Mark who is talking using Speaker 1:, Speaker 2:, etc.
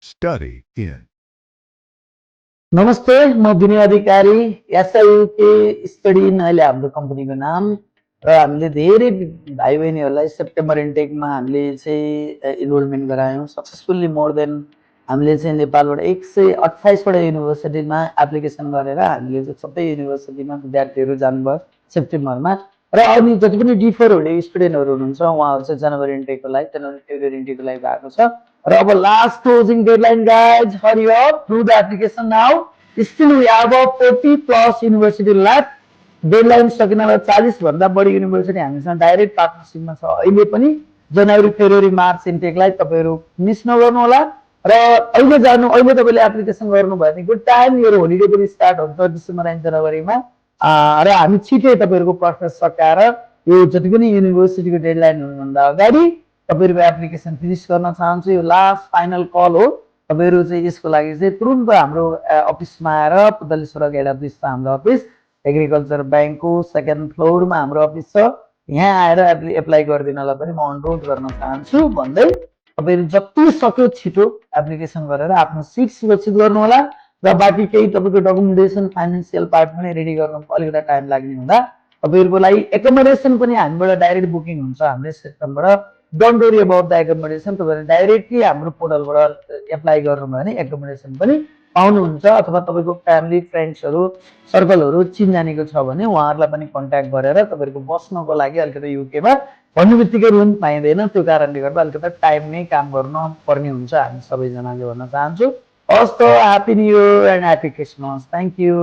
Speaker 1: study in.
Speaker 2: नमस्ते, म विनय अधिकारी एसएलके study in अहिले हाम्रो कम्पनीको नाम र हामीले धेरै भाइ बहिनीहरूलाई सेप्टेम्बर इन्टेकमा हामीले चाहिँ इनरोलमेन्ट गरायौँ सक्सेसफुल्ली मोर देन हामीले चाहिँ नेपालबाट 128वटा युनिभर्सिटीमा एप्लिकेसन गरेर हामीले चाहिँ सबै युनिभर्सिटीमा विद्यार्थीहरू जानुभयो सेप्टेम्बरमा र अनि जति पनि D4 हुने स्टुडेन्टहरू हुनुहुन्छ उहाँहरू चाहिँ जनवरी इन्टेकको लागि जनवरी फेब्रुअरी इन्टेकको लागि भएको छ र अब last closing deadline guys hurry up through the application now still we have 40 plus university left deadline सकिनलाई 40 भन्दा बढी युनिभर्सिटी हामीसँग डाइरेक्ट पार्टनरसिपमा छ अहिले पनि जनवरी फेब्रुअरी मार्च इन्टेकलाई तपाईँहरू मिस नगर्नु होला र अहिले जानु अहिले तपाईँले एप्लिकेसन गर्नुभयो भने गुड टाइम यो होलिडे पनि स्टार्ट हुन्छ डिसेम्बर एन्ड जनवरीमा र हामी छिटै तपाईँहरूको प्रोसेस सकाएर यो जति पनि युनिभर्सिटीको डेडलाइन हुनुभन्दा अगाडि तपाईँहरूको एप्लिकेसन फिनिस गर्न चाहन्छु यो लास्ट फाइनल कल हो तपाईँहरू चाहिँ यसको लागि चाहिँ तुरुन्त हाम्रो अफिसमा आएर पुतली सडक हेड अफिस छ हाम्रो अफिस एग्रिकल्चर ब्याङ्कको सेकेन्ड फ्लोरमा हाम्रो अफिस छ यहाँ आएर एप्लाई गरिदिनलाई पनि म अनुरोध गर्न चाहन्छु भन्दै तपाईँहरू जति सक्यो छिटो एप्लिकेसन गरेर आफ्नो सिट सुरक्षित गर्नुहोला र बाँकी केही तपाईँको डकुमेन्टेसन फाइनेन्सियल पार्ट पनि रेडी गर्नु अलिकति टाइम लाग्ने हुँदा तपाईँहरूको लागि एकोमोडेसन पनि हामीबाट डाइरेक्ट बुकिङ हुन्छ हामीले सिस्टमबाट don't worry about the accommodation तपाईँले डाइरेक्टली हाम्रो पोर्टलबाट एप्लाई गर्नुभयो भने एकोमोडेसन पनि पाउनुहुन्छ अथवा तपाईँको फ्यामिली फ्रेन्ड्सहरू सर्कलहरू चिनजानेको छ भने उहाँहरूलाई पनि कन्ट्याक्ट गरेर तपाईँहरूको बस्नको लागि अलिकति युकेमा भन्ने बित्तिकै रुम पाइँदैन त्यो कारणले गर्दा अलिकति टाइममै काम गर्नु पर्ने हुन्छ हामी सबैजनाले भन्न चाहन्छु हस् त happy new year and happy Christmas thank you